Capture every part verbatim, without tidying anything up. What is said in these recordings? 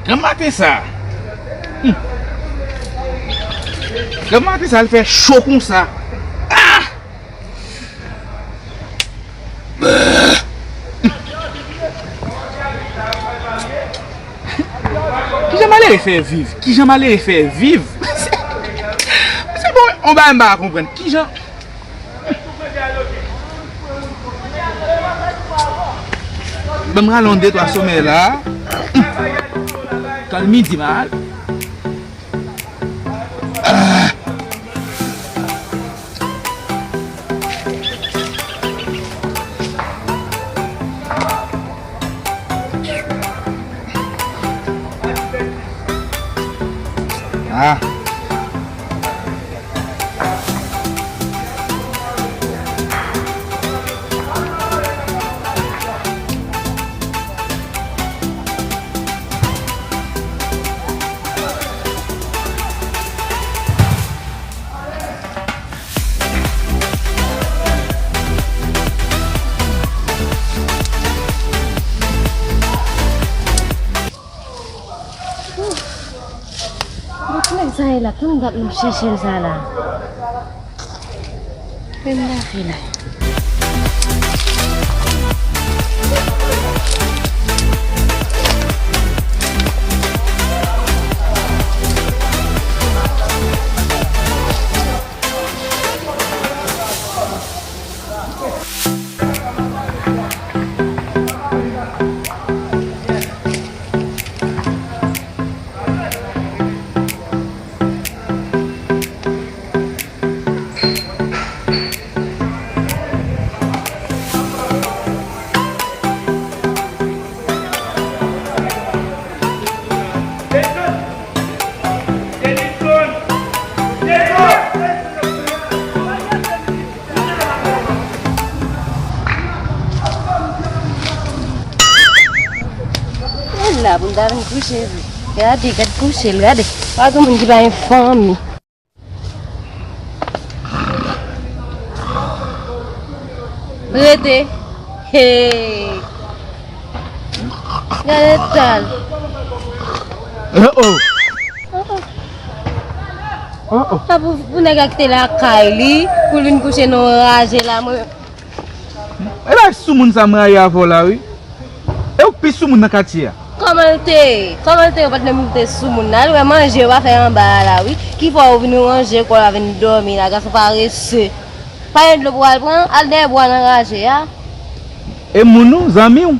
Granm maten sa. Hmm. Granm maten sa, l fè cho konsa. Ah! Kijan malere fè viv? Kijan malere fè viv? Se bon, on bagay m pa konprann. Kijan? Ban m rale yon de twa somèy la. Tan midi m al. Ah. Donk, nèg sa ye la, kote m t ap menm chèche l sa la? Men m lave la. Gad la, pou m ta vin kouche vre. Gade, gad kouche l, gade. Pa gen moun ki pa gen fanmi. Rete. Hey. Gade tal. Oh, oh. Oh, oh. Oh, oh. Sa pou, pou nèg la kite lakay li, pou l vin kouche nan raje la, mwen. E bay soumoun sa m rayi avè w la, wi. E ou k pi soumoun nan katye a. Kòman l te ye? Kòman l te ye? Ou pa t menm te soumoun nan. Al wè manje yo pa fè anba a la, wi. Ki fè ou vin ranje kò w la, vin dòmi la, gason parese. Pa gen dlo pou w al pran? Al dèyè bwa nan raje a. E moun ou, zanmi w,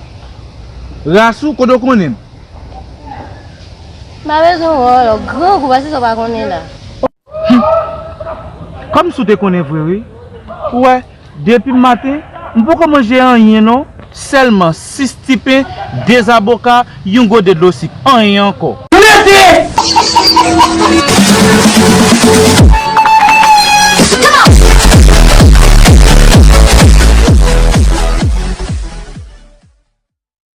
ras ou, kote w konnen m? M pa bezwen wè w, grangou, pase sa w pa konnen la. Kòmsi w te konnen vre, wi. Ou wè, depi maten, m poko manje anyen non, sèlman sis ti pen, de zaboka, yon gode dlo sik, anyen ankò. Rete!